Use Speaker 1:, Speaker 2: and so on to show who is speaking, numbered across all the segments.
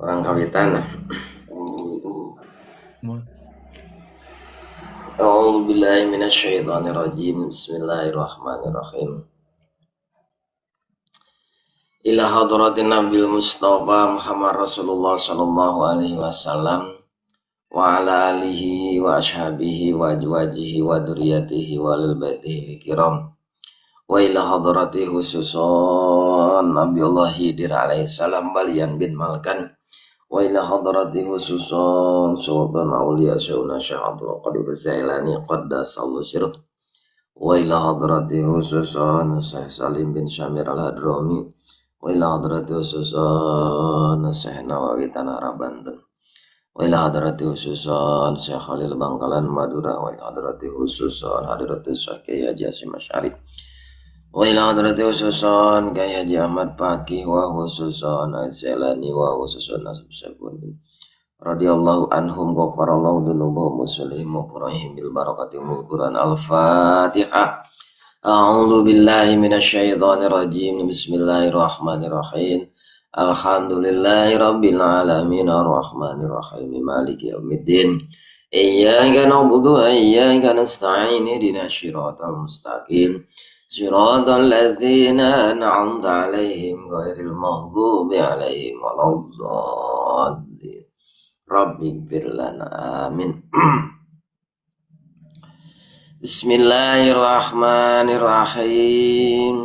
Speaker 1: Orang kawitan.
Speaker 2: Mo-
Speaker 1: A'udzu billahi minasyaitonir rajim. Bismillahirrahmanirrahim. Ila hadratin Nabil Mustafa Muhammad Rasulullah sallallahu alaihi wasallam wa ala alihi wa ashabihi wa azwajihi wa dzurriyyatihi wa lil baitihi kiram. Wa ila hadrati khususan Nabiullah Khidir alaihi salam balian bin Malkan. Wa ila hadrati khususan Sultan Aulia Syauna Syekh Abdul Qadir Jailani qaddasallahu sirruh. Wa ila hadrati khususan Syekh Salim bin Syamir Al-Hadrami. Wa ila hadrati khususan Syekh Nawawi Tanah Arab Banten. Wa ila hadrati khususan Syekh Khalil Bangkalan Madura. Wa ila hadrati khususan hadrati Syekh Kiai Haji Hasyim Asy'ari. Wa ila hadrati khususan Kiai Haji Ahmad Faqih wa khususan Az-Zailani wa khususan Nasib Sabun radhiyallahu anhum ghafarallahu dzunubahum wa sulihim wa qura'ihim bil barakati umul Quran. Al-Fatihah. A'udzu billahi minasyaitonir rajim. Bismillahirrahmanirrahim. Alhamdulillahi rabbil alamin arrahmanir rahim maliki yaumiddin. Iyyaka na'budu wa iyyaka nasta'in ihdinas siratal mustaqim. Siratal ladzina an'amta 'alaihim ghairil maghdubi 'alaihim waladdallin. Rabbighfir lana amin. Bismillahirrahmanirrahim.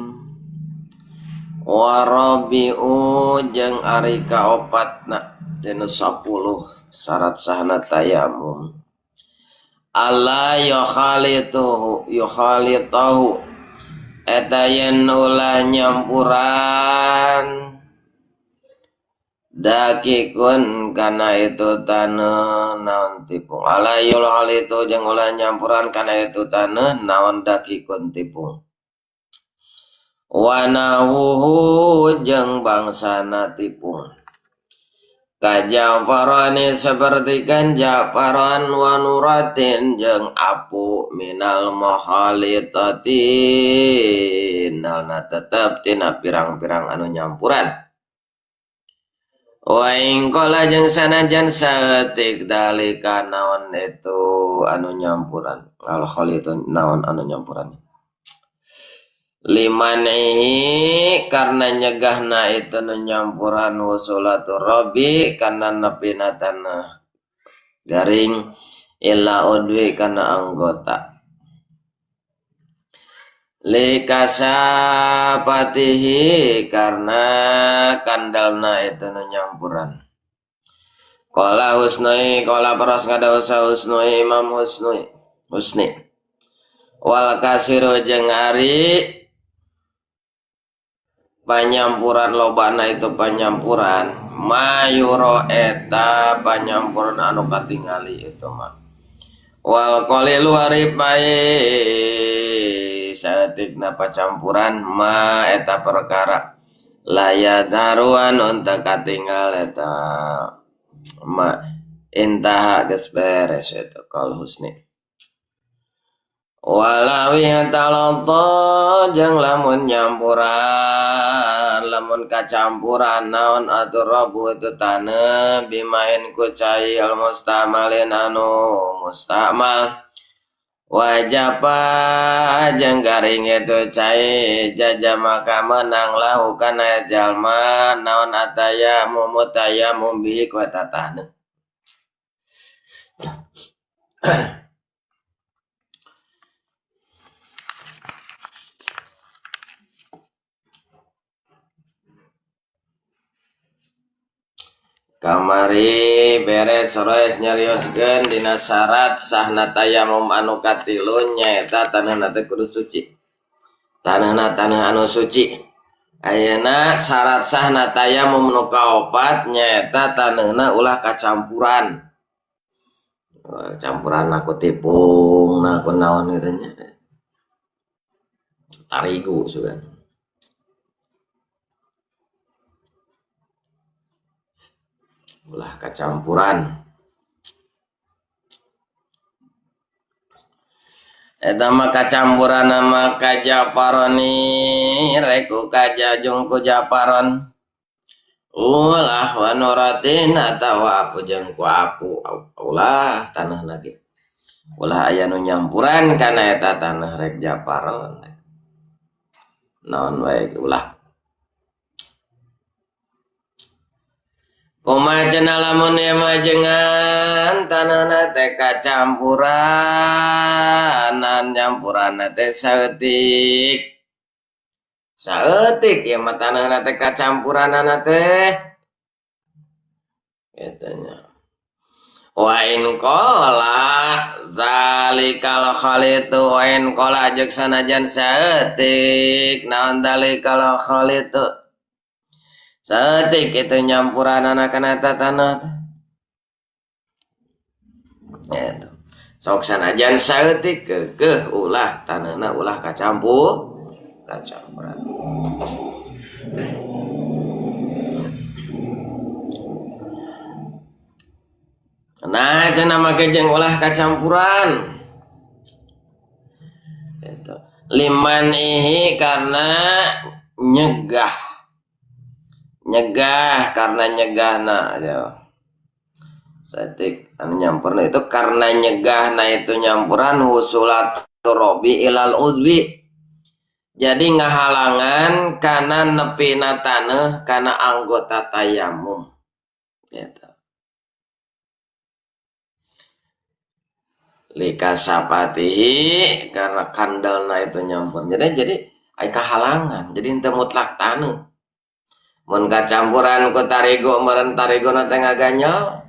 Speaker 1: Wa rabi'u jeung ari kaopatna dina 10 syarat sahna tayamum. Alla yukhalituhu yukhalitahu eta yen ulah nyampuran dakikun kana itu taneuh naon tipung. Ala yukhalitu jeung ulah nyampuran kana itu taneuh naon dakikun tipung. Wanawuhu jeung bangsana tipung. Kajafarani seperti kan jafaran wanuratin jeung apu minal mukhalitati nalna tetep tina pirang-pirang anu nyampuran. Wa in qala jeung sanajan saeutik dalika naon itu anu nyampuran al khalitun naon anu nyampuran limanihi karena nyegahna itu nu nyampuran wusulatur rabbi kana nepina tanah garing illa udwi kana anggota likasapatihi karena kandalna itu nu nyampuran. Qala husnui qala paras ngadawsa husnui Imam husnui husni wal kasiru jeung ari panyampuran lobana itu panyampuran mayuro eta panyampuran anu katingali itu mah wal qalilu ari pae saeutikna pacampuran ma eta perkara laya daruan unta katingal eta ma intaha geus beres eta kal husni. Walawi talata jeung lamun nyampuran lamun kacampuran naon atur rabu itu taneuh bimain ku cai al mustamalin anu mustamal wajaba jeung garing itu cai jaja maka menang lahu kana jalma naon ataya mumutaya mumbi ku eta taneuh. Kamari beres roes nyarioskeun dina syarat sahna tayamum anu katilu nyaeta taneuhna teh kudu suci. Taneuhna taneuh anu suci. Ayeuna syarat sahna tayamum nu kaopat nyaeta taneuhna ulah kacampuran. Campuran aku tipung, aku naon kitu nya. Tarigu sugan. Ulah kacampuran. Eta mah kacampuran mah kajaparoni reku kajajung ku japaron. Ulah wanuratin atawa apu jeung ku apu ulah tanah lagi. Ulah aya nu nyampuran kana eta tanah rek japaron. Naon wae ulah. Kumaha cenah lamun ieu mah jengan tanahna teh kacampuranan nyampuranna teh saeutik. Saeutik ieu mah tanahna teh kacampuranana teh. Kitu nya. Wa in qala zalikal khalitu wa in qala jeung sanajan saeutik naon zalikal khalitu. Saeutik itu nyampuranana kana eta tanah teh. Eta. Sok sanajan saeutik keukeuh ulah tanahna ulah kacampur. Kacampuran. Nah, cenah make jeung ulah kacampuran. Gitu. Liman ihi karena nyegah. Nyegah karena nyegahna ya. Saeutik anu nyampurna itu karena nyegahna itu nyampuran husulat turabi ilal udwi. Jadi ngahalangan kana nepina taneuh kana anggota tayamum. Gitu. Lika sapatihi karena kandalna itu nyampur. Jadi ai kahalangan. Jadi henteu mutlak taneuh. Mun kacampuran ku tarigu meureun tariguna teh ngaganyol.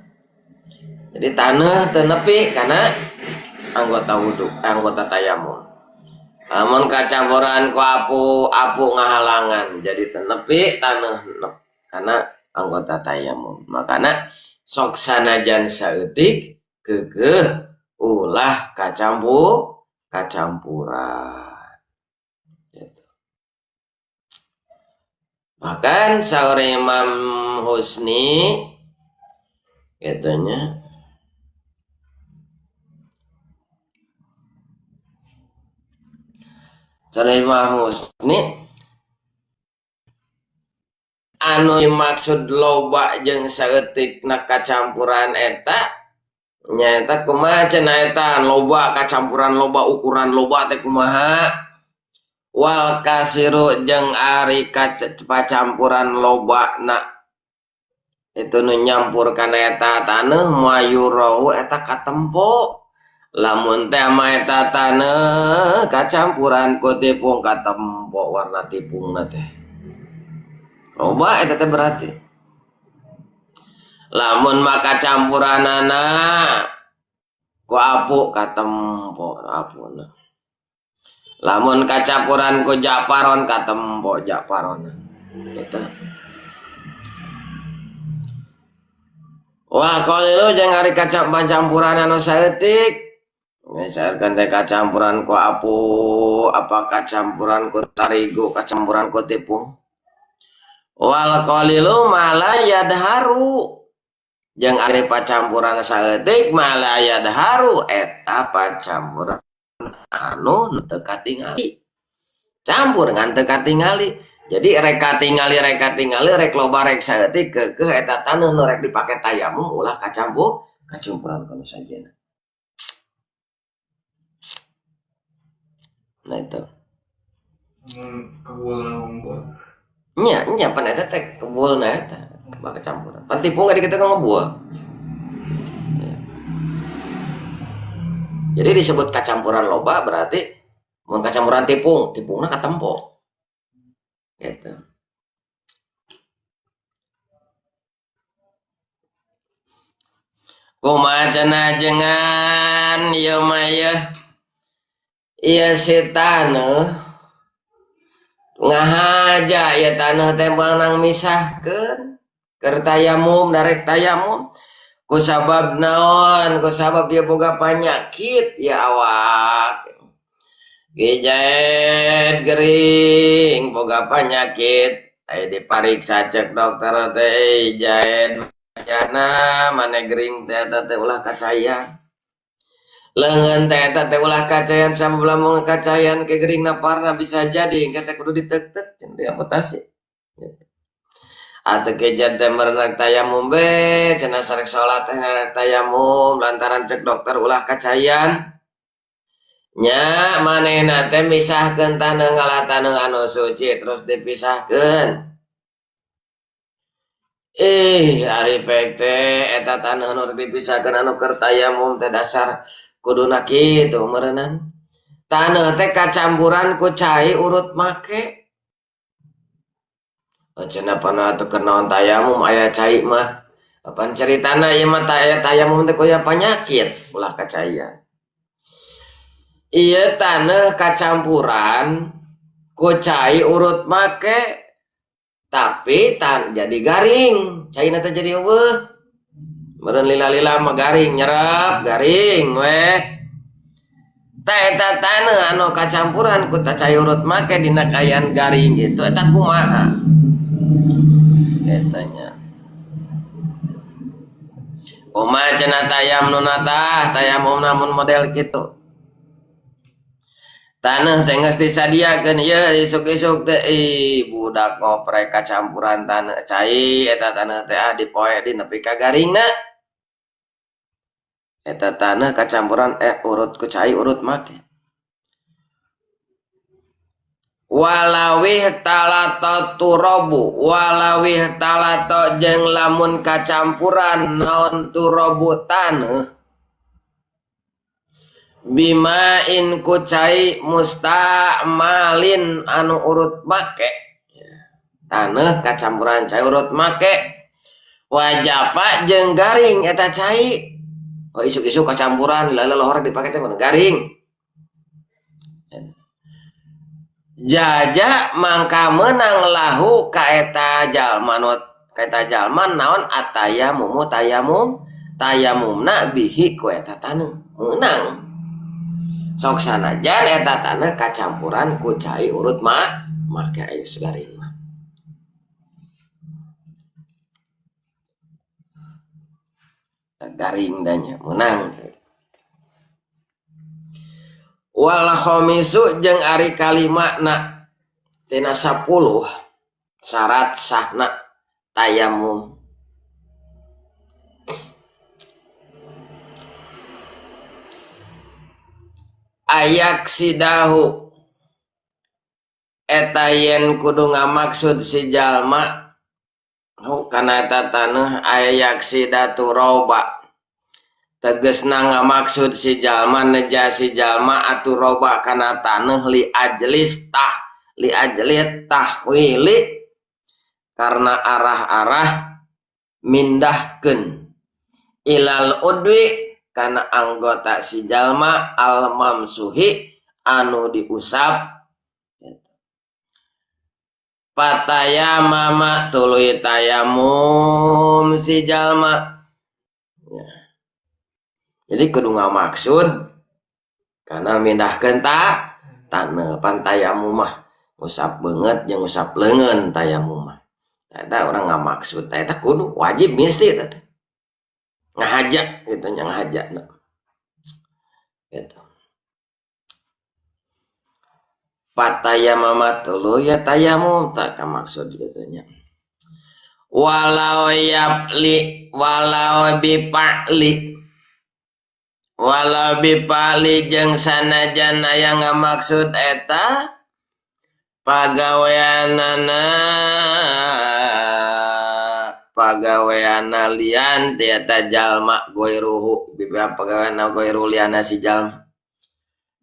Speaker 1: Jadi taneuh teu nepi kana anggota wudu, anggota tayamum. Lamun kacampuran ku apu, apu ngahalangan jadi teu nepi taneuh kana anggota tayamum. Makana sok sanajan saeutik keukeuh ulah kacampuran. Gitu. Bahkan saur Imam Husni gitunya saur Imam Husni anu dimaksud loba jeung saeutik na kacampuran eta nyaeta kumaha cenah eta loba kacampuran loba ukuran loba teh kumaha wal kasiru jeung ari pacampuran loba na itu nu nyampur kana eta taneuh mayurau eta katempo lamun teh mah eta taneuh kacampuran ku tipung katempo warna tipungna teh loba eta teh berarti lamun maka campuranana ku apu katempo apuna lamun kacampuran ku japaron katempo japarona gitu. Wah qalilu jeung ari kacampuran anu saeutik misalkan teh kacampuran ku apu apa kacampuran ku tarigu kacampuran ku tipung wal qalilu mala yadharu jeung ari pacampuran saeutik mala yadharu eta pacampuran anu teu katingali campur ngan teu katingali jadi rek katingali rek loba rek saeutik keukeuh eta taneuh nu rek dipake tayamum ulah kacampuran kana sajena. Nah itu
Speaker 2: kebulna unggul
Speaker 1: nya pan eta teh kebulna eta bakal campuran pan tipung ka kitu ngebul. Ya. Jadi disebut kacampuran loba berarti mun kacampuran tipung, tipungna katempo. Gitu. Kumaha cenah jengan ieu mah ieu. Ieu si taneuh ngahaja ieu taneuh teh meunang misahkeun keur tayamum darek tayamum ku sabab naon ku sabab ieu boga panyakit ya awak Gijaet gering boga panyakit aya dipariksa cek dokter teh jaet jana mane gering teh eta teh ulah kacayan leungeun teh eta teh ulah kacayan sabab lamun kacayan ke gering naparna bisa jadi engke teh kudu ditek-tek cenah diamputasi. Atau kejar teh meureun tayamum be cenah sarek salat teh tayamum lantaran cek dokter ulah kacayan. Nya manehna teh misahkeun taneuh ngala taneuh anu suci terus dipisahkeun. Ih, ari pek teh eta taneuh anu dipisahkeun anu keur tayamum teh dasar kuduna kitu meureunnan. Taneuh teh kacampuran ku cai urut make. Cenah pana teu keur naon tayamum aya cai mah. Apan caritana ieu mah aya tayamum teh kuya panyakit ulah kacaian. Ieu taneuh kacampuran ku cai urut make tapi tan jadi garing, caina teh jadi eueuh. Meureun lila-lila mah garing nyerep, garing weh. Tah eta taneuh anu kacampuran ku cai urut make dina kaayaan garing gitu eta kumaha? Eta nya. Kumaha cenah tayamumna tah, tayamumna mun model kitu. Taneuh teh geus disadiakeun ieu isuk-isuk teh ih budak ngoprek kacampuran taneuh cai eta taneuh teh ah dipoe di nepi ka garingna. Eta taneuh kacampuran urut ku cai urut make. Walawih talato turobu walawih talato jeung lamun kacampuran naon turobu taneuh bimain ku cai mustamalin anu urut make. Taneuh kacampuran cai urut make wajapa jeung garing eta cai. Oh isuk-isuk kacampuran lala lohor dipake teh garing. Jaja mangka meunang lahu ka eta jalma nu ka eta jalma naon atayamumu tayamum tayamumna bihi ku eta taneuh meunang. Sok sanajan eta taneuh kacampuran ku cai urut mah make aya garing mah. Garing danya meunang. Wal khamisu jeung ari kalima na tina 10 syarat sahna tayamum. Ayak sidahu eta yen kudu ngamaksud si jalma kana eta taneuh ayak sidatu roba tegesna ngamaksud si jalma neja si jalma atuh roba kana taneuh li ajlis tah li ajli tahwili karena arah-arah mindahkeun ilal udwi kana anggota si jalma al mamsuhi anu diusap patayamama tuluy tayamum si jalma. Ya. Jadi kudu ngamaksud kana mindahkeun ta taneuh pan tayamum mah ngusap beungeut jeung ngusap leungeun tayamum mah. Eta urang ngamaksud eta kudu wajib mesti eta teh. Ngahaja gitu nya ngahaja gitu. Patayamama tuluy ya tayamum tak maksud gitu nya. Walau yapli walau bipa'li walau bipa'li jeung sanajan aya ngamaksud eta pagaweanana pagaweana lian ti eta jalma goiruhu pagaweana goiru liana si jalma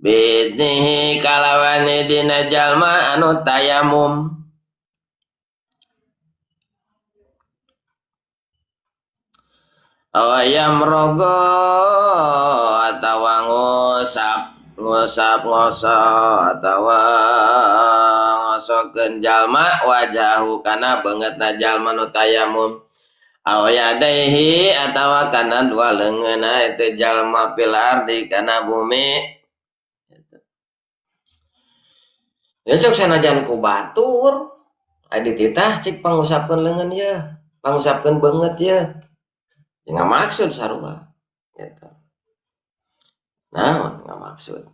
Speaker 1: bidnihi kalawan dina jalma anu tayamum ayam rogo atawa ngusap ngusap ngosok atawa ngosokeun jalma wajahu kana beungeutna jalma nu tayamum aw yadaihi atawa kana dua leungeunna eta jalma fil ardi kana bumi. Besok sanajan ku batur aya dititah cik pangusapkeun leungeun ye, pangusapkeun beungeut ye. Nggak maksud sarua gitu. Nah, nggak maksud.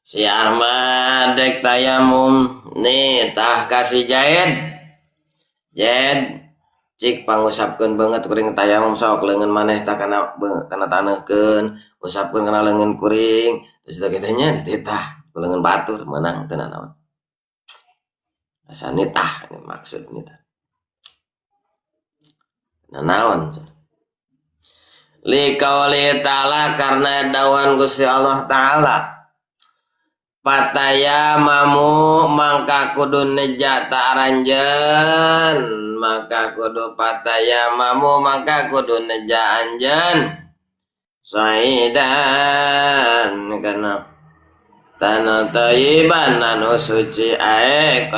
Speaker 1: Si Ahmad dek tayamum nih tah kasih Jaid. Jed cik pangusapkeun beungeut kuring tayamum sok leungeun maneh tah kana kana taneuhkeun, usapkeun kana leungeun kuring, terus teh kitu nya dititah ku leungeun batur meunang teu nanaon. Asa nitah maksud nitah. Nanaon li qauli ta'ala karena dawuhan Gusti Allah Ta'ala patayamamu mangka kudu neja ta aranjeun maka kudu patayamamu maka kudu neja anjeun saidan kana tanah thayyiban anu suci aek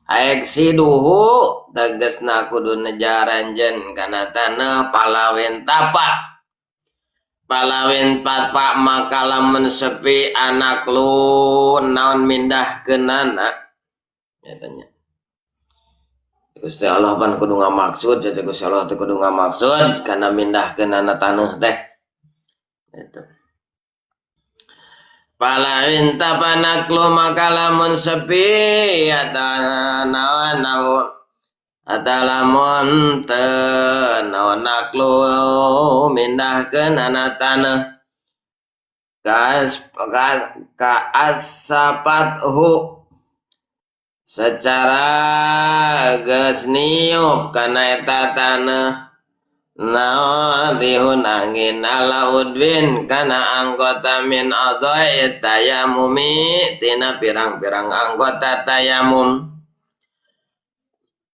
Speaker 1: aek siduhu tegasna kudu neja aranjeun kana tanah palawin tapak palawin patpak maka lamun sepi anak lu naon mindah kenana nyatanya Gusti Allah pan kudu ngamaksud cenah Gusti Allah teh kudu ngamaksud kana mindah kenana taneuh teh eta palawin tapanak lu maka lamun sepi eta naon naon atau lamun teu naon naklu mindahkeun ana taneuh kaasapathu secara geus niup kana eta taneuh naon rihun angin ala udwin kana anggota min adai tayamumi tina pirang-pirang anggota tayamum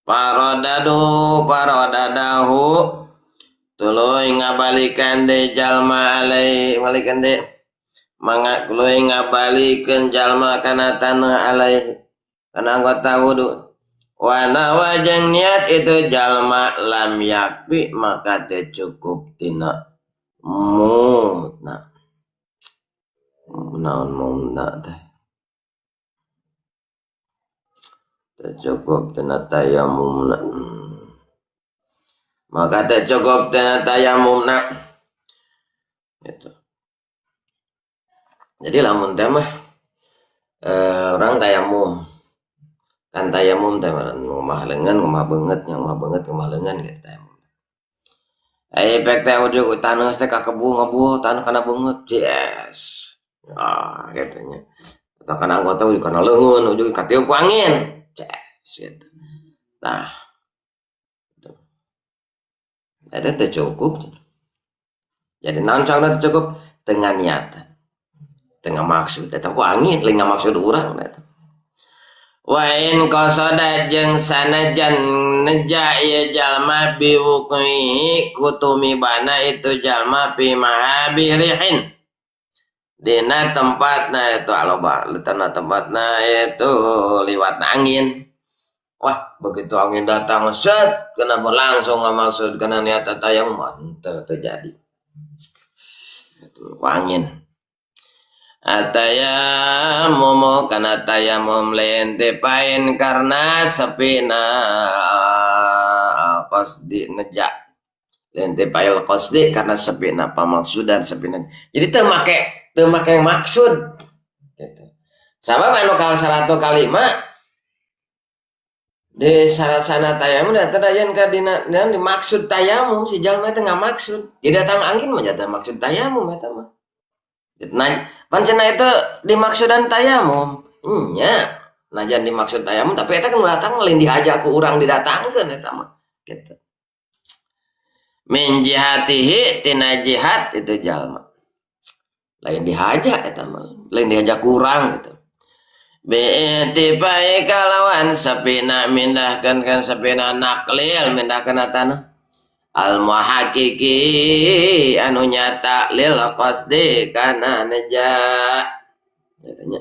Speaker 1: parodadu parodadahu tuluy ngabalikan deui jalma alai ngabalikan deui mangga tuluy ngabalikeun jalma kana taneuh alai kana anggota wudu wa nawa jeung niat itu jalma lam yakfi maka teu cukup tina mutna naon mutna teh cukup tina tayamumna maka teu cukup tina tayamumna gitu. Jadi lamun teh mah urang tayamum kan tayamum teh ngumah leungeun ngumah beungeut nya ngumah beungeut ngumah leungeun gitu tayamum. Ai pek teh ujug taneuh teh kakebu ngebul taneuh kana beungeut yes ah kitu nya atau kana anggota ujug kana leungeun ujug katiup ku angin ces gitu. Nah eta teh cukup. Jadi naon sauna teh cukup teu niatan teu maksud eta ku angin lain ngamaksud urang eta. Wa in qasada jeung sanajan neja ieu jalma biwuqi kutumibana itu jalma fi mahabirihin dina tempatna itu aloba dina tempatna itu liwat angin. Wah begitu angin datang set kenapa langsung ngamaksud kana niat tayamum teu terjadi itu angin. Atayamum kana tayamum lentipain karena sepina qasdi neja lentipail qasdi karena sepina pamaksudan sepina jadi teu make maksud gitu. Sabab anu kal 105 di sarasana tayamum da teu aya ka dina dimaksud tayamum si jalma teh ngamaksud di datang angin mah jatuh maksud tayamum eta mah. Nah, pancena itu dimaksudan tayamum nya najan dimaksud tayamum tapi eta kan datang lain diajak ku urang didatangkeun eta mah gitu. Min jihatihi tina jihad itu jalma lain dihaja eta mah lain diajak ku urang gitu. Bi'tipai kalawan sapina mindahkeun kan sapina naklil mindahkeun tanah al muhaqqiqi anu nyata lil qasdi kana neja katanya.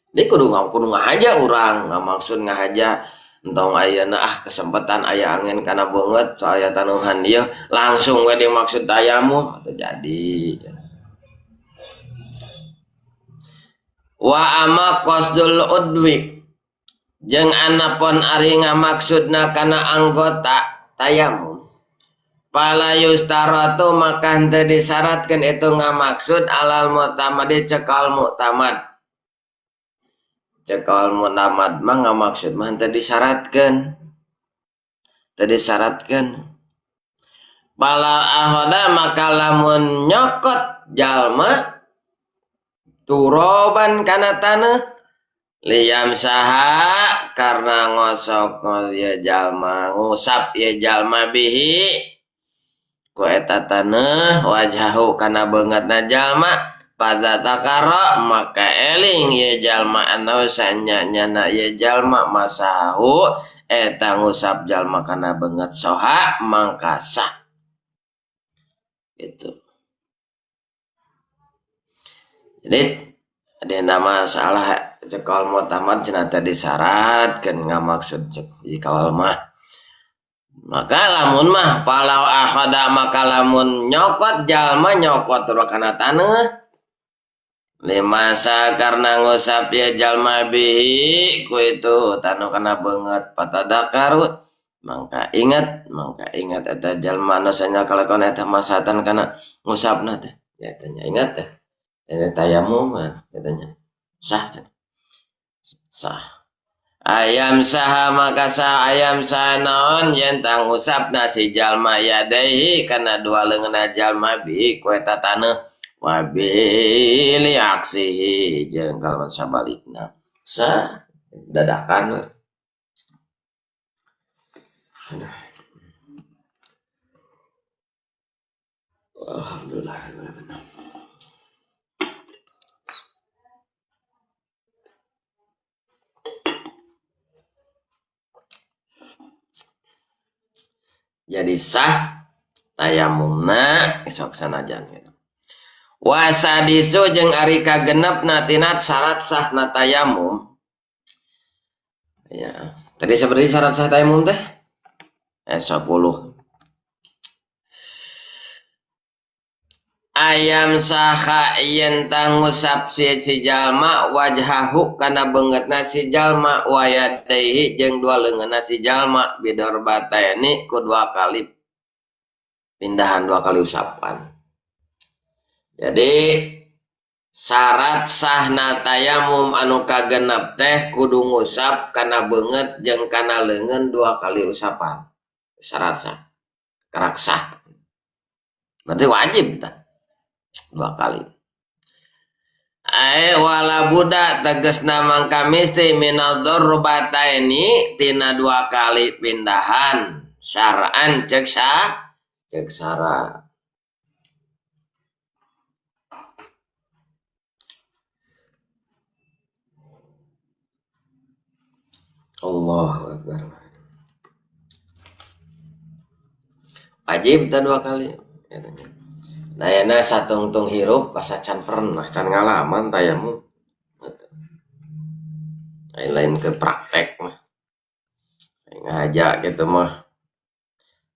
Speaker 1: Di kudu ngahaja urang ngamaksud ngahaja entong ayeuna ah kesempatan aya angin kana beungeut aya tanuhan ieu langsung we dimaksud tayamum atau jadi. Wa ama qasdul udwi jeung anapon ari ngamaksudna kana anggota tayamum pala yustaratu maka henteu disyaratkeun itu ngamaksud alal mu'tamadi cekal mu'tamad. Cekal mu'tamad mah ngamaksud mah henteu disyaratkeun. Teu disyaratkeun. Pala ahoda maka lamun nyokot jalma turoban kana taneuh liam saha karena ngosok ieu jalma ngusap ieu jalma bihi ku eta taneuh wajhahu kana beungeutna jalma pada takara maka eling ieu jalma anu sanyana ieu jalma masahu eta ngusap jalma kana beungeut soha mangka sah gitu. Jadi ada nama salah cekal mutamat cenah teh disyaratkeun ngamaksud cek di kawal mah. Maka lamun mah palau akhada maka lamun nyokot jalma nyokot kana taneuh limasa karena ngusap ieu jalma bihi ku itu tanu kana beungeut patadakaru mangka ingat eta jalma anu sanya kalakon eta masatan kana ngusapna teh eta nya ingat teh eta tayamum katanya sah sah ayam saha maka sah ayam saha naon yen tang usapna si jalma yadaihi kana dua leungeunna jalma bi ku eta taneuh wa bi liaksihi jeung kalawan sabalikna sah dadakan. Alhamdulillah. Jadi sah tayamumna sok sanajan gitu. Wasadisu jeung ari kagenepna tina syarat sahna tayamum. Ya, tadi seperti syarat sah tayamum teh 10. Ayam saha yen tangusap si jalma wajhahu kana beungeutna si jalma wa yadaihi jeung dua leungeunna si jalma bidarbataini ku dua kali pindahan dua kali usapan. Jadi syarat sahna tayamum anu kagenep teh kudu ngusap kana beungeut jeung kana leungeun dua kali usapan. Syarat sah. Karak sah. Berarti wajib tah. Dua kali. Ae wala buddha tegasna mangka misti minad dzarbataini tina dua kali pindahan syar'an cek sah cek syarat. Allahu akbar. Wajib dan dua kali katanya. Nah, yana satungtung hirup asa can pernah can ngalaman tayamum. Lain ke praktek mah. Ngaja gitu mah.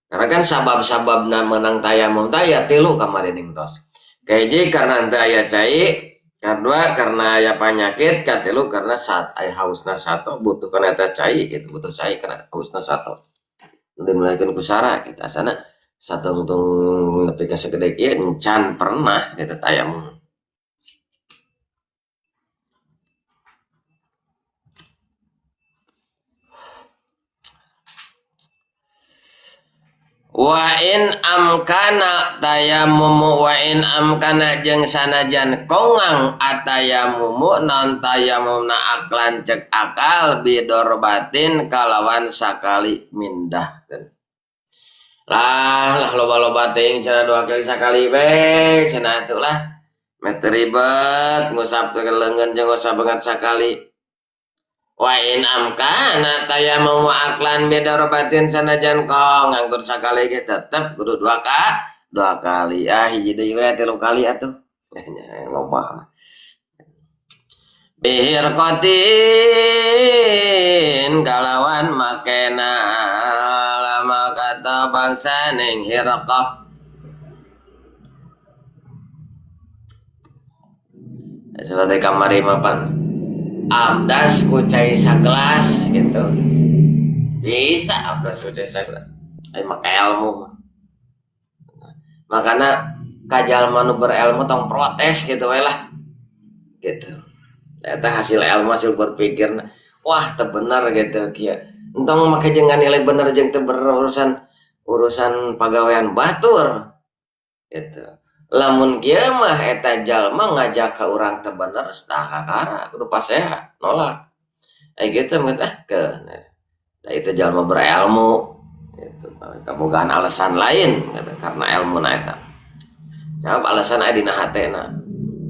Speaker 1: Karena kan sabab-sababna menang tayamum teh tilu kamari ning tos. Kahiji karena teu aya cai, kadua karena aya panyakit, katilu karena saat aya hausna sato butuh kana eta cai gitu, butuh cai karena hausna sato. Dimulaikeun ku sara kita asana satungtung nepi ka sagede kieu encan pernah gitu tayamum. Wa in amkana tayamumu wa in amkana jeung sanajan kongang atayamumu non tayamumna aklan cek akal bidorbatin kalawan sakali mindahkeun. Lah loba-loba teuing cenah dua kali sakali we cenah atuh lah. Meh teu ribet ngusap ke leungeun jeung ngusap beungeut sakali. Wa in amkana tayamum aklan bidorbatin sanajan kong nganggur sakali ge tetep kudu dua kali. Ah hiji deui we tilu kali atuh. Nya loba. Bihirqatin kalawan makena lama kata bangsa ning hirqah. Seperti kamari mapan. Abdas ku cai sagelas gitu. Bisa abdas ku cai sagelas. Ai make ilmu. Makana ka jalma nu berilmu tong protes gitu we lah. Gitu. Eta hasil ilmu hasil berpikir. Wah, teu bener gitu kieu. Entong make jeung nilai bener jeung teu bener urusan pagawean batur gitu. Lamun kieu mah eta jalma ngajak ka urang teu bener tah kakara kudu pasea nolak. Ai kitu mah ah keuh. Da itu jalma berilmu gitu. Kabogaan alasan lain gitu, karena elmuna eta. Jawab alasan aya dina hatena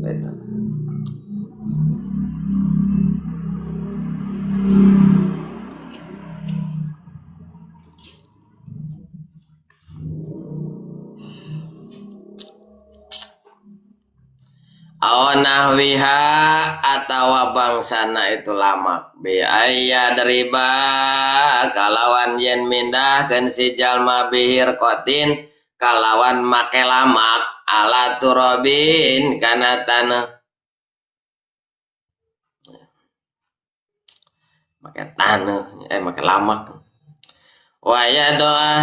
Speaker 1: gitu. Aw nahwiha atawa bangsana itu lamak bi aya deriba kalawan yen mindahkeun si jalma bihir kotin kalawan make lamak ala turabin kana taneuh make taneuh make lamak waya doa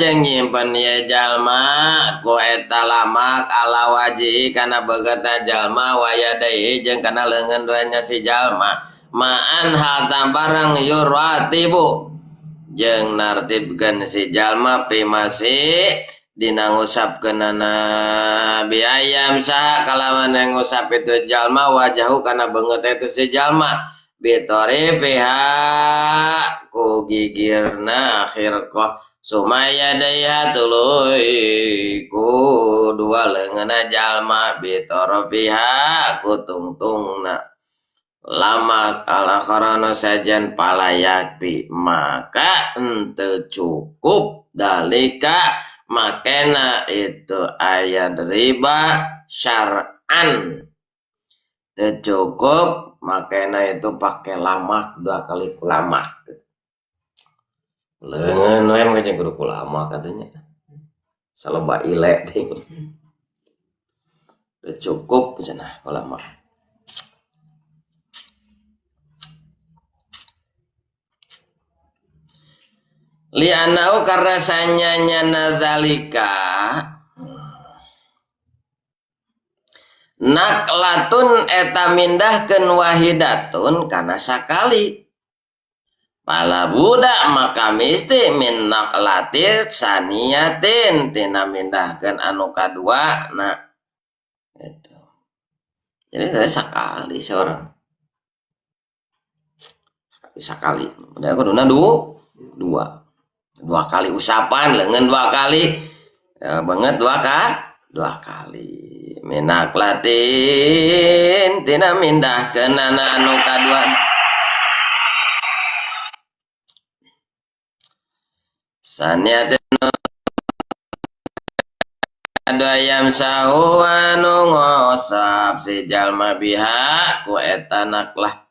Speaker 1: jeung nyimpen ye jalma ku eta lamak ala waji kana begetna jalma waya deui jeung kana leungeun duanya si jalma maan hal tambarang yuratibu jeung nartibkeun si jalma pimasi dina ngusapkeunana bi ayam saha kalawan ngusap itu jalma wajahu kana beungeut itu si jalma bitori pihak ku gigirna khirqah sumaya daya tuluy ku dua leungeunna jalma bitoro pihak ku tungtungna lamak ala kharana sajan palayakti maka henteu cukup dalika makena itu ayat riba syar'an teu cukup makena itu pakai lamak dua kali kulamak leungeun we mah jeung kudu kulamak katanya saloba ile teh teu cukup cenah kulamak. Li'anau karena sanyanya nadzalika naklatun eta mindahkeun wahidatun kana sakali pala budak maka misti min naklatil saniyatin tina mindahkeun anu kadua na gitu. Jadi saya sakali seorang sakali udah kuduna dua kali usapan leungeun dua kali ya, banget dua kali minaklatin tina mindahkeun anu kadua saniatin adu ayam sahu anu ngosap si jalma biha ku eta naklah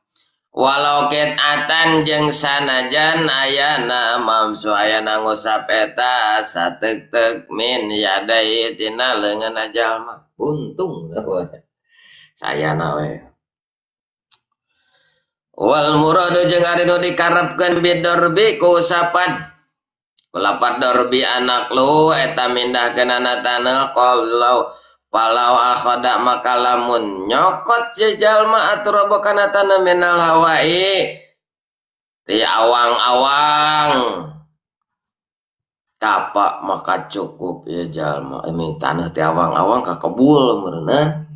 Speaker 1: walau ketatan jeung sanajan ayana mamsu ayana ngusap eta sateuk-teuk min yadai tina leungeunna jalma untung sayana we wal muradu jeung ari nu dikarepkeun bidorbi ku usapan kulapat dorbi anak lu eta mindahkeunana taneuh kalau palau akhoda maka lamun nyokot si jalma atur kana taneuh minal hawai ti awang-awang kapak maka cukup ya jalma ini taneuh ti awang-awang ka kebul meureunna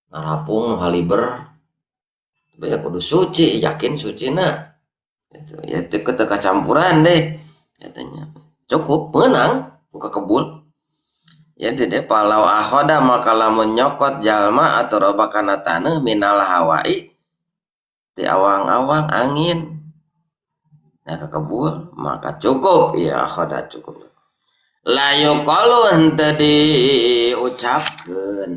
Speaker 1: ngarapung haliber banyak kudu suci yakin sucina itu ya itu ketika campuran deh katanya cukup menang buka kebul ya jadi palau akhoda maka lamun nyokot jalma atau roba kana taneuh minal hawai ti awang-awang angin nah ke kebul maka cukup ya akhoda cukup la yuqalu henteu diucapkeun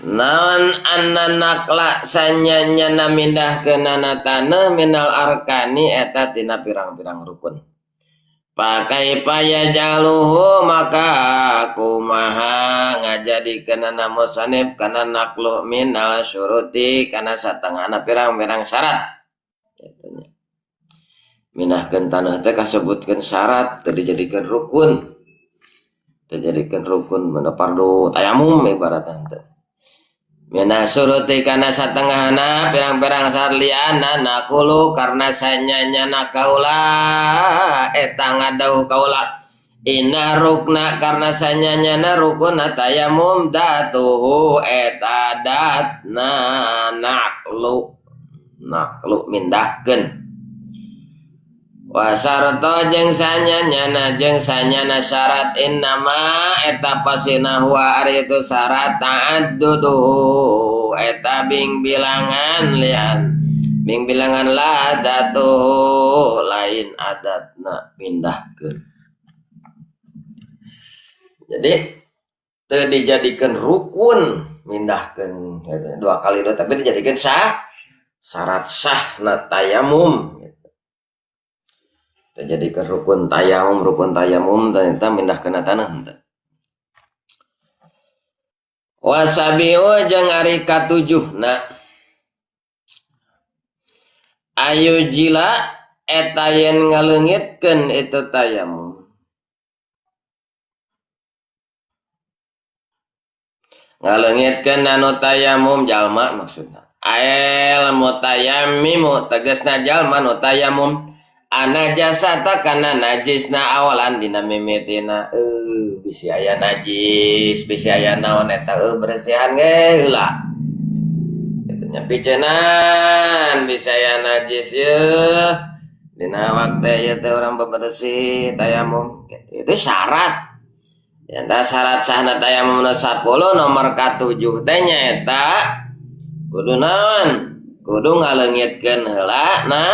Speaker 1: naon anna nakla sanyanya mindahkeunana taneuh minal arkani eta tina pirang-pirang rukun pakai paya jaluhu maka kumaha ngajadikeunana musanib kana naklu minal syuruti kana satengahna pirang-pirang syarat katanya minahkeun taneuh teh kasebutkeun syarat teu dijadikeun rukun teu dijadikeun rukun mana fardu tayamum ibaratna teh. Mina suruti kana satengahna pirang-pirang syarat liana nakulu karena sanyanya kaula eta ngadauh kaula inna rukna karena sanyanya rukuna tayamum datuhu eta datna naklu naklu mindahkeun wasarto jeung sanyanya jeung sanyana syarat innama eta pasina huwa ari itu syarat ta'adduduhu eta bing bilangan lian bing bilangan la datuhu lain adatna pindahkeun. Jadi teu dijadikeun rukun mindahkeun dua kali dua tapi dijadikeun sah syarat sahna tayamum. Terjadi ke rukun tayamum ternyata mindah kena tanah henteu. Wasabiu jeung ari katujuhna ayu jila eta yen ngaleungitkeun itu tayamum. Ngaleungitkeun anu tayamum jalma maksudna. Ael mutayammimu tegasna jalma nu tayamum anajasata kana najisna awalan dina mimitina bisi aya najis bisi aya naon eta bersihan ge heula kitu nya picenan bisi aya najis yeuh dina waktu ieu teh urang bebersih tayamum kitu itu syarat eta syarat sahna tayamum nu 10 nomor ka-7 teh nyaeta kudu naon kudu ngaleungitkeun heula na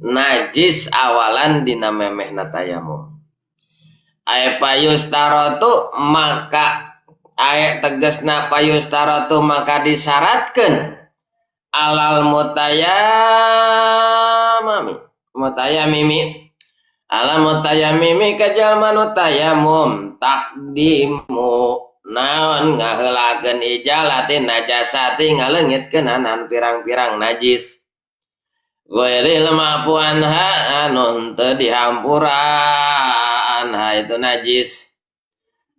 Speaker 1: najis awalan dina memehna tayamum. Ae payustaratu maka ae tegasna payustaratu maka disyaratkeun alal mutayamami mutayamimi ala mutayamimi ka jalma nu tayamum takdimu naon ngaheulakeun ijalatin najasati ngaleungitkeun pirang-pirang najis ghairil ma'fu anha anu teu dihampura anha itu najis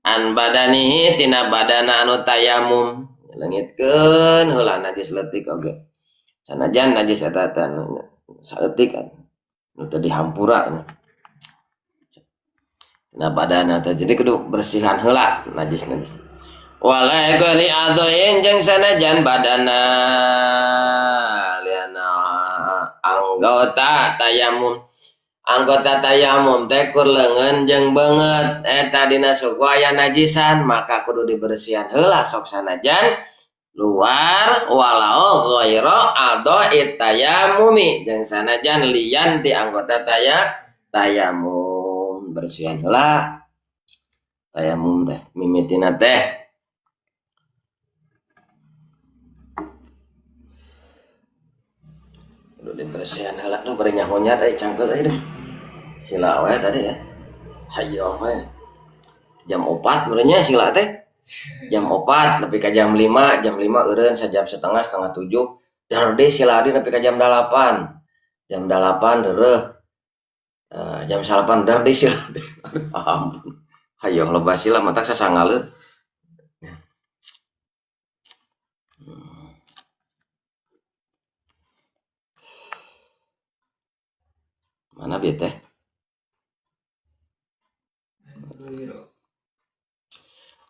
Speaker 1: an badanihi tina badana anu tayamum leungitkeun heula najis leutik oge sanajan najis eta teh saeutik kan nu teu dihampura nya tina badana teh jadi kudu bersihan heula najis-najis wala ghairi adoin jeung sanajan badana anggota tayamum anggota tayamum teh kur leungeun jeung beungeut eta dina suku aya najisan maka kudu dibersihan heula sok sanajan luar walau ghaira adha'it tayamumi jeung sanajan lian ti anggota tayamum bersihan heula tayamum teh mimitina teh dibersihan heula tuh bari nyahonya teh cangkeul euy deh. Sila we tadi ya. Hayoh we. Jam 4 meureunnya sila teh. Jam 4 nepi ka jam 5, jam 5 eureun sajam setengah, setengah 7. Dar deui sila deui nepi ka jam 8. Jam 8 deureuh. Jam 8 dar deui sila deui. Aduh ampun. Hayoh loba sila matak sasangaleun. Mana bieu teh?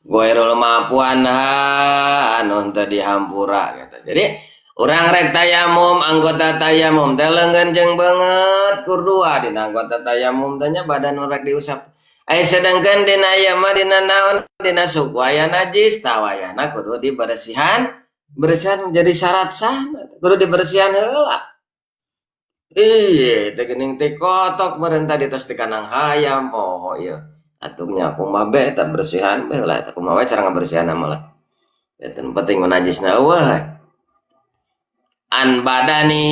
Speaker 1: Ghairul ma'fu anha anu teu dihampura gitu. Jadi urang rek tayamum anggota tayamum teh leungeun jeung beungeut kur dua dina anggota tayamum teh nya badan rek diusap. Ai sedangkeun dina ieu mah dina naon dina suku aya najis tawayana kudu dibersihan, bersihan jadi syarat sah kudu dibersihan heula. Iya, teh geuning teh kotok meureun tadi tos di kandang hayam poho ieu. Atuh nya kumaha be eta bersihan be heula eta kumaha we cara ngabersihanna mah lah. Eta nu penting mah najisna eueuh. An badani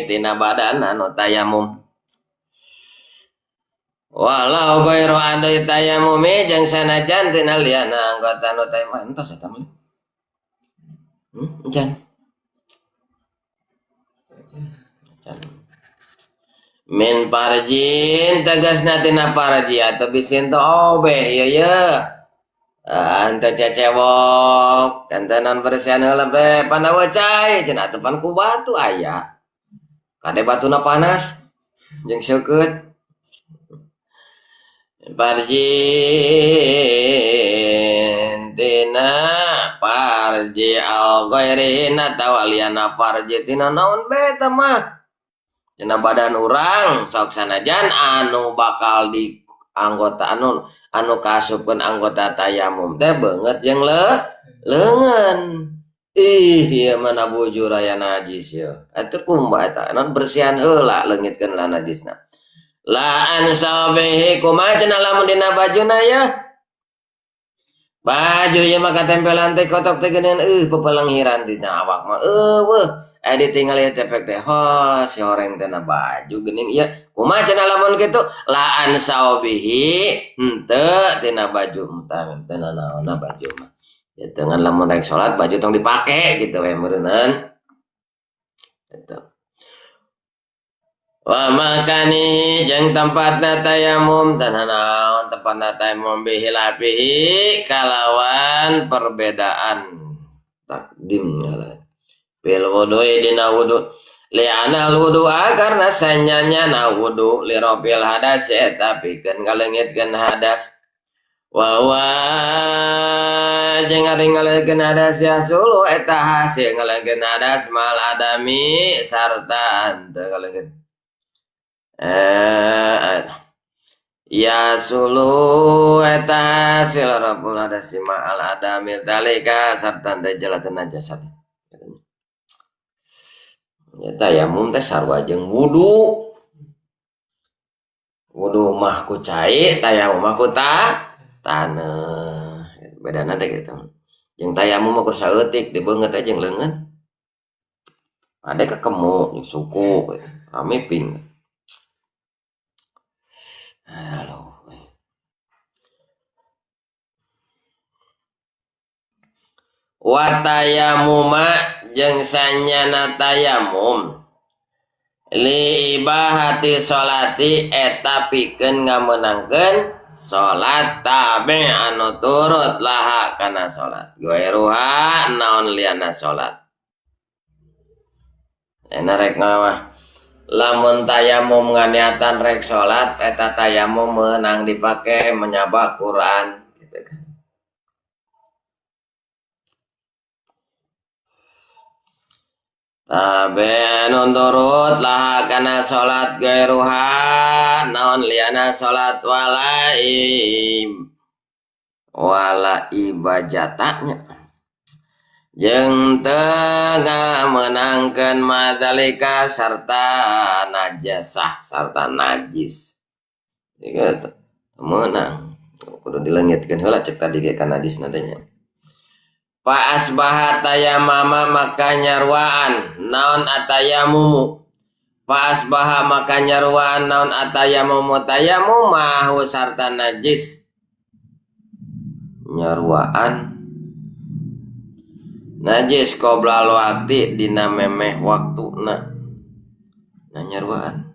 Speaker 1: tina badan anu tayamum. Walau ghairu adai tayamumi jeung sanajan tina liana anggota nu tayamum entos eta mah. Encan. Min parjin tegasna tina parji atau bisin teh obeh ieu ye. Henteu cecewok, henteu naon beresihan heula be pandawa cai cenah atuh pan ku batu aya. Kade batuna panas jeung seukeut. Parji tina parji al ghairi atawa liana parji tina naon be teh mah. Cenah badan urang sok sanajan anu bakal di anggota anu kaasupkeun anggota tayamum teh beungeut jeung leungeun. Ih, ieu mah bujur aya najis ieu. Atuh kumaha eta? Naon bersihan heula leungitkeun lah najisna. La an sabihi kumaha cenah lamun dina bajuna ya? Baju ieu mah katempelan teh kotok teh geuneun pepelenghiran dina awak mah. Eueuh, ditinggal ieu tepek teh hos si horeng teh na baju geuning ieu. Kumaha cenah lamun kitu? La an sabihi henteu tina baju tah teu nanaonna baju mah. Ya dengan lamun rek salat baju tong dipake gitu we meureunnan. Gitu. Wa makani jeung tempatna tayamum tanah naon tempatna tayamum bihilafihi kalawan perbedaan takdim ngaran. Bil wudu'i dina wudu li'anal wudu'a karena sanyanya na wudu li rafil hadas eta pikeun ngaleungitkeun hadas. Wa huwa jeung ari ngaleungitkeun hadas yasulu eta hasil ngaleungitkeun hadas mal adami sarta henteu ngaleungit. Ya sulu eta hasil raful hadas ma'al adami dalika sarta teu jelakeun najasat. Ya tayamum teh sarua jeung wudu. Wudu mah ku cai, tayamum mah ku taneuh. Bedana teh kitu. Jeung tayamum mah kur saeutik dibeungeut teh jeung leungeun. Ade kekemu jeung suku rame ping. Halo. Wa tayamuma jeung sanyana tayamum li ibahati sholati eta pikeun ngamenangkeun salat tabe anu turut laha kana salat gairuha naon liana salat. Enak rek mah lamun tayamum nganiatan rek salat eta tayamum meunang dipake menyaba Quran gitu kan. Tabe anu turut laha kana salat gairuha naon liana salat wala ibajatanya jeung teu ngamenangkeun madzalika sarta najasah sarta najis. Gitu meunang kudu dileungitkeun heula cek tadi ge kana najis teh nya. Fa asbaha tayamama maka nyaruaan naon atayamumu. Fa asbaha maka nyaruaan naon atayamumu tayamumahu sarta najis. Nyaruaan najis qoblal waqti dina memeh waktuna. Nah nyaruaan.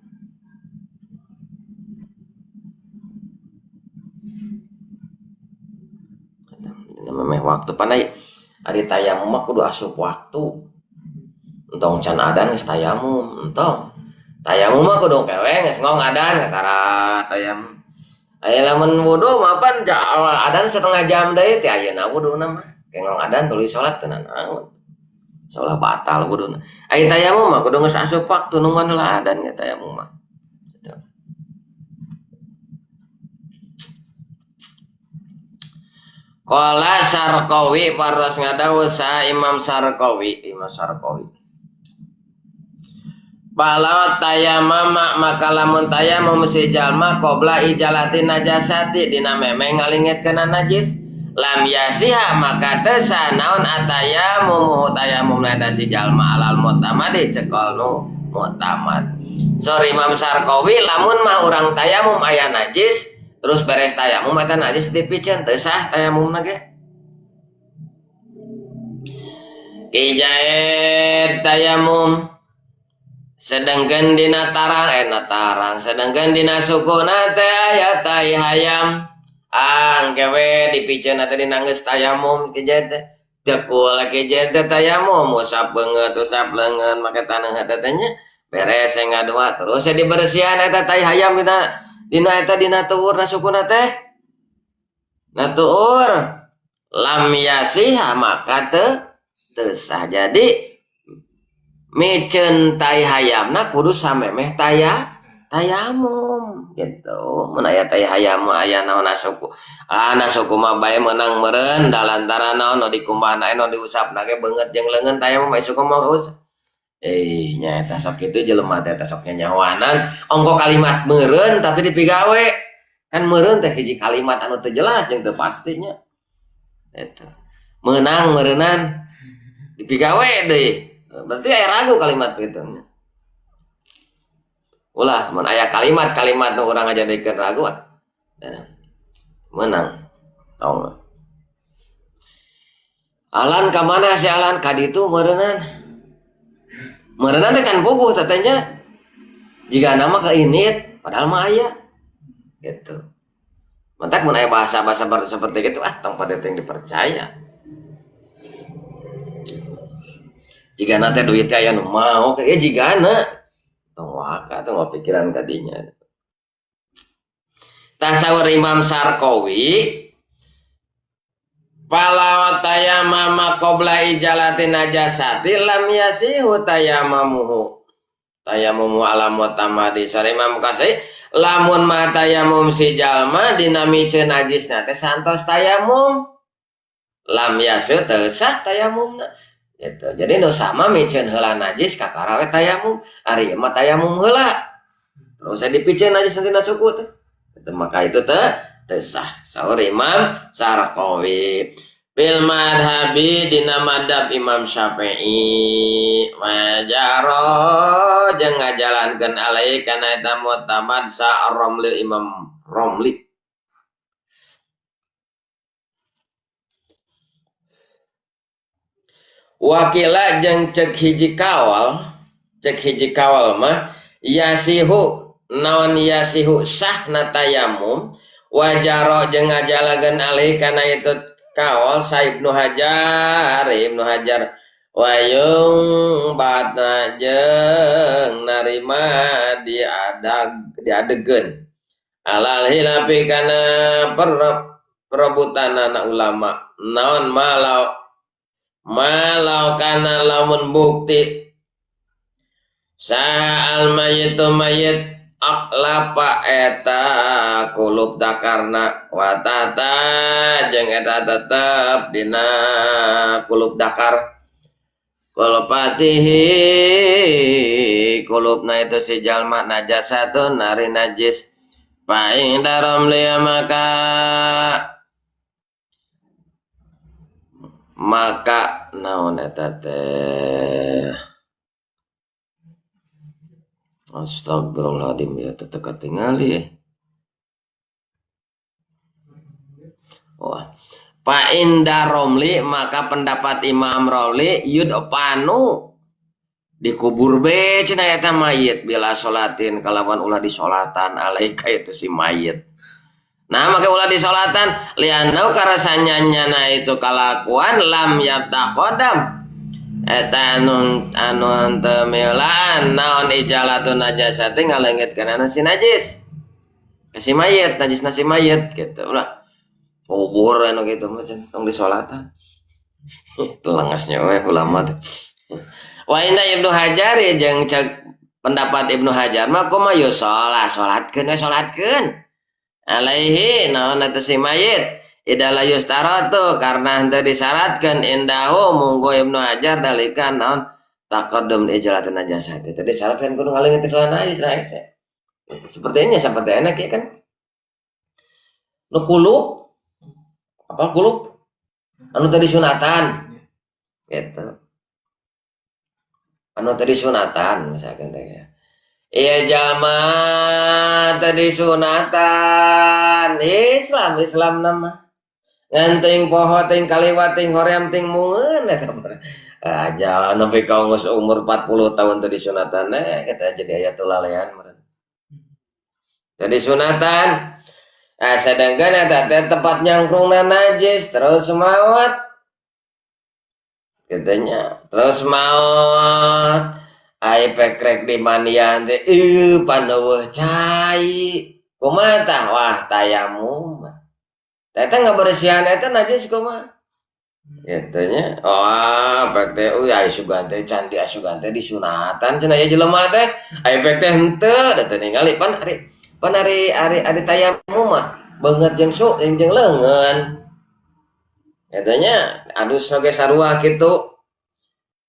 Speaker 1: Dina memeh waktu panai ari tayamum mah kudu asup waktu. Entong can adan geus tayamum, entong. Tayamum mah kudu kewe geus ngong adan kakara tayamum. Aya lamun wudu mah pan adan setengah jam deui teh ayeuna wuduna mah. Kengong adan tuluy salat teu nanaon. Salat batal wuduna. Aya tayamum mah kudu geus asup waktu nungguan heula adan ge tayamum mah. Gitu. Qala Sarqawi paras ngadawuh sa Imam Sarqawi, Imam Sarqawi. Palaw tayamama maka lamun tayamum si jalma qabla ijalati najasati dina memeh ngalingitkeun najis lam yasiha maka teu sah naon atayamumu tayamumna eta si jalma alal mu'tamadi cekol nu mu'tamad. Sorry Imam Sarqawi lamun mah urang tayamum aya najis terus beres tayamum eta najis dipiceun teu sah tayamumna ge. Ijaid tayamum sedangkan dina tarang tarang sedangkan dina sukuna teh aya tai hayam Ah, engke we dipiceun teh dina geus tayamum kejet teh. Dekul kejet teh tayamum usap beungeut usap leungeun make taneuh eta teh nya. Beres ngadua terus dibersihan eta tai hayam dina eta dina tuurna sukuna teh. Na tuur lam yasiha maka teu sah. Jadi miceun tai hayamna kudu samemeh tayamum gitu. Mun aya tai hayam mah aya naon asuku. Ah nasuku mah bae meunang meureun da lantaran naon nu dikumbahna nu diusapna ge beungeut jeung leungeun tayamum bae suku mah geus. Nya eta sok kitu jelema teh sok nyanyawanan ongko kalimat meureun tapi dipigawe. Kan meureun teh hiji kalimat anu teu jelas jeung teu pastinya. Eta. Meunang meureunan dipigawe deui. Berarti aya ragu kalimat kitu nya. Ulah mun aya kalimat-kalimat nu urang ngajadikeun ragu nah, meunang. Tong. Alan ka mana si Alan ka ditu meureunan. Meureunan teh can puguh teh nya. Jigana mah ka init padahal mah aya. Gitu. Mantak mun aya bahasa-bahasa seperti gitu ah tong pada teh dipercaya. Jigana teh duit teh aya nu mau ya jigana. Tong waka tong pikiran kadinya. Tasawur Imam Sarkowi pala tayamama qabla ijalati najasati lam yasihu tayamamuhu tayamumu ala mutamadi. Sari Imam Kasai lamun ma tayamum si jalma dina miceun najisna teh santos tayamum lam yasihu teu sah tayamumna gitu. Jadi nu sama miceun heula najis kakara we tayamum, ari ieu mah tayamum heula terus dipiceun najis tina suku teh. Gitu, maka itu teh teu sah. Saur Imam Sarkowi bil madhabi dina madhab Imam Syafi'i majaro jeung ngajalankeun alai kana eta mutamad sa Romli Imam Romli. Wakila jeung cek hiji kawal mah yasihu naon yasihu sah na tayamum wajaro jeung ngajalakeun alai kana itu kawal sa Ibnu Hajar wayung batna jeung narima diadegeun alal hilafi kana perebutanana ulama naon malau kana lamun bukti saha al mayitu mayit aklapa eta kulub dakarna watata jeung eta tetep dina kulub dakar kulupatihi kulubna itu si jalma najasatun nari najis paing darom lia maka naon eta teh astagfirullahaladzim ya tetep katingali. Wah, Pak Indah Romli maka pendapat Imam Romli yudpanu dikubur be cenah eta mayit bila sholatin kalawan ulah disolatan alaika itu si mayit. Nah maka ulah disolatan lianau karasanya nyana itu kalakuan lam yabtaqadam eta anu teu milaan naon ijalatun najasati ngalengitkeunana si najis ka si mayit najis si mayit gitu ulah kubur anu gitu mah tong disolatan telengasnya we ulama teh. Wa inna Ibnu Hajar jeung cek pendapat Ibnu Hajar mah kumaha yo salatkeun we salatkeun alaihi naon eta si mayit idala yustaratu karena henteu disyaratkeun indahu munggo Ibnu Hajar dalika naon taqaddum ijalatin najasati tadi disyaratkeun kudu ngaleungit heula najis nah sepertinya seperti enak ya kan nu kulub apa kulub anu tadi sunatan gitu anu tadi sunatan misalkan teh ya. Iya jalma tadi sunatan Islam nama ngan teuing poho teuing kaliwat teuing hoream teuing mungeun eta aja nepi ka geus umur 40 tahun tadi sunatan kita jadi aya tulalean meureun. Tadi sunatan Nah, sedangkan eta teh tempat nyangkrungna najis terus maot. Katanya terus maot. Ai pekrek di mandian teh pan eueuh cai. Kumaha tah? Wah, tayamum. Eta ngabersihan eta najis kumaha? Gitu nya. Wah, pek teh euy ai sugan teh can di asugan teh disunatan cenah ieu jelema teh. Ai pek teh henteu da teu ningali pan ari pan ari ari ari tayamum mah beungeut jeung su jeung leungeun. Eta nya adus oge sarua kitu.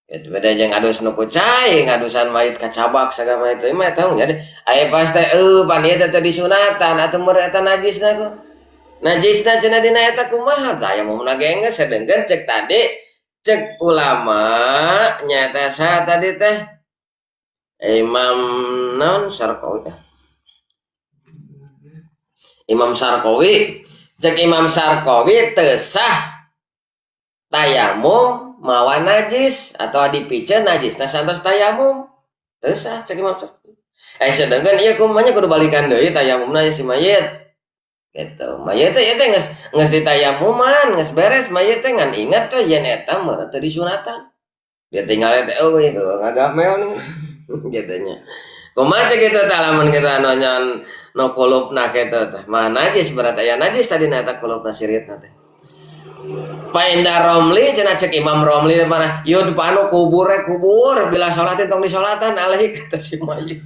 Speaker 1: Itu beda jeung adus nu ku cai, ngadusan mayit kacabak sagala itu mah eta jadi aya pas teh pan ieu teh disunatan atuh meur eta najisna ku. Najisna cenah dina eta kumaha tayamumna ge geus sedengkeun cek tadi cek ulama nyata sa tadi teh Imam non Sarkowi. Imam Sarkowi cek Imam Sarkowi teu sah tayamum mawa najis atau dipiceun najisna santos tayamum teu sah cek Imam Sarkowi. Sedengkeun ieu kumaha nya kudu balikan deui tayamumna si mayit. Gitu. Mayit teh ieu teh geus ditayamuman, geus beres mayit teh ngan ingat teh yen eta meureun teu disunatan. Dia tinggal teh euy ngagamel nih. Gitu nya. Kumaha cek kitu teh lamun kita anu nyan nu kulupna kitu teh. Mah najis berarti aya najis tadi na eta kulupna siritna teh. Painda Romli cenah cek Imam Romli mana yud panu kubure kubur bila salatin tong disolatan alaihi kata si mayit.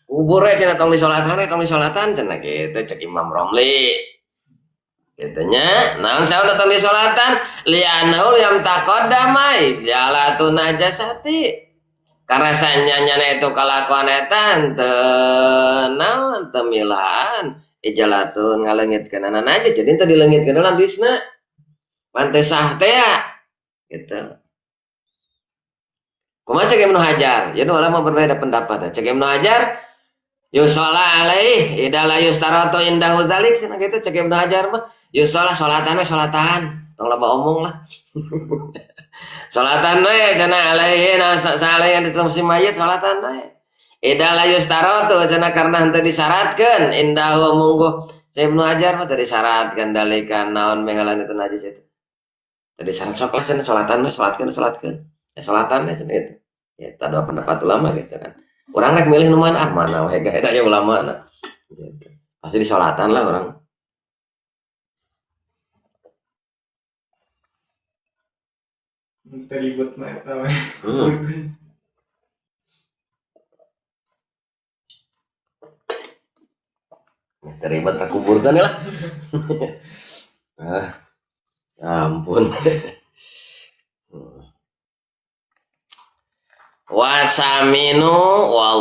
Speaker 1: Kubure cenah tong disolatan tong disolatan cenah kitu cek Imam Romli. Kitu nya naon sauna tong disolatan li'annahu lam taqaddama jalatu najasati. Karena sanyanya itu kalakuan eta teu naon teu milaan ijalatun ngaleungitkeunana najis jadi teu dileungitkeun lantisna. Pantes sah teh ya gitu. Kumaha cek Ibnu Hajar? Ya ulama berbeda pendapat. Cek Ibnu Hajar yusola alaih idza la yustaratu indahu dzalik cenah kitu cek Ibnu Hajar mah yusola salatan we salatan tong loba omong lah. Salatan we cenah alaihi na saleh yang si mayit salatan we. Idza la yustaratu cenah karena henteu disyaratkeun indahu mungguh cek Ibnu Hajar mah teu disyaratkeun dalikan naon mehelan itu najis itu. Tadi syarat sok lah cenah salatan we salatkeun salatkeun. Ya salatan we cenah gitu. Ya eta dua pendapat ulama gitu kan. Urang rek milih nu mana ah mana we ga eta aya ulama na. Gitu. Pasti di salatan lah orang.
Speaker 2: Teu ribet mah eta we.
Speaker 1: Teu ribet ka kuburkeun lah. Ah. Ampun. Wasaminu wal